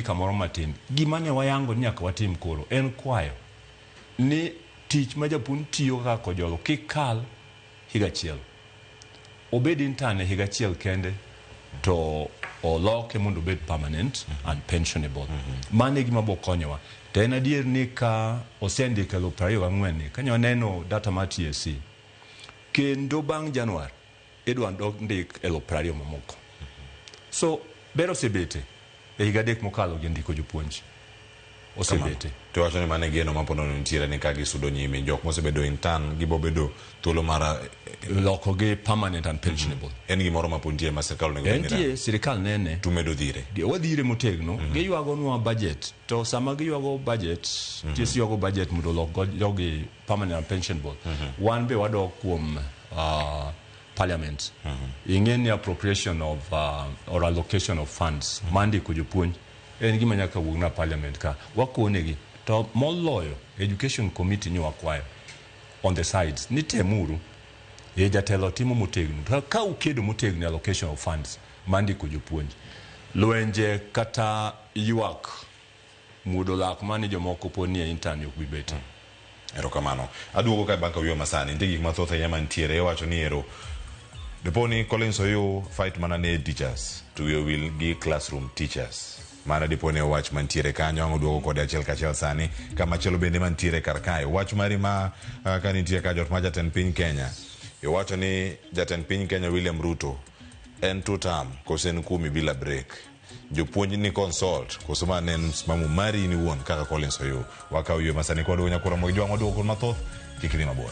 Kamoro matin. Gima ne wayango ni nyaka watim koro en kwayo ni tich ma japuonj tiyo kaka kojolo kik kal higa achiel. Obed intern e higa achiel kende to oloke mondo obed permanent and pensionable. Mano e gima bo konyowa. To en adier ni ka osendiko 24,000 ni, ka waneno data mar TSC, kendo bang' Januar idwa dok ndik 20,000 mamoko. So ber osebete e higa 3 mokalo gi ndiko jopuonj osebete. To iwacho ni mano e geno ma pod nitiere ni ka gisudo nyime jok mosebedo intern gibo bedo thuolo mar loko gi permanent and pensionable. En gimoro ma pod nitie ma sirkal onego bed ni Entie sirikal nene. Tumedo dhire. Wadhire motegno. Giywagonwa budget. To sama giywago budget, TSC ywago budget mondo olok go jogi permanent and pensionable. Wan be wadok kuom parliament. Ing'e ni appropriation of or allocation of funds mar ndiko jopuonj en gima nyaka wuog na parliament ka. Wakonegi. To moloyo education committee ni wakwayo on the sides ni temuru e jatelo timo motegno. To ka ukedo motegno e allocation of funds mar ndiko jopuonj, lwenje kata ywak muodo lak mani jomoko pod nie intern ok bi betie. Erokamano. Aduogo kae bang' kawuoyo masani. Nitie gik mathoth ahinya mantiere. Iwacho ni ero dipo ni Collins Oyuu fight mana ne teachers to wiye owil gi classroom teachers. Mano dipo ni wach mantiere kanyo ang' oduogo kode achiel kachiel sani. Kamachielo bende mantiere kar kae. Wach mari ma ka nitie ka jot ma jatend piny Kenya. Iwacho ni jatend piny Kenya William Ruto en two term koso en kumi bila break. Jopuonj ni consult koso ma ne en msimamo mari in iwuon kaka Collins Oyuu. Wakawo yue masani kwa duogo nyakura mogi jwang' waduogo kod mathoth kik idhi mabor.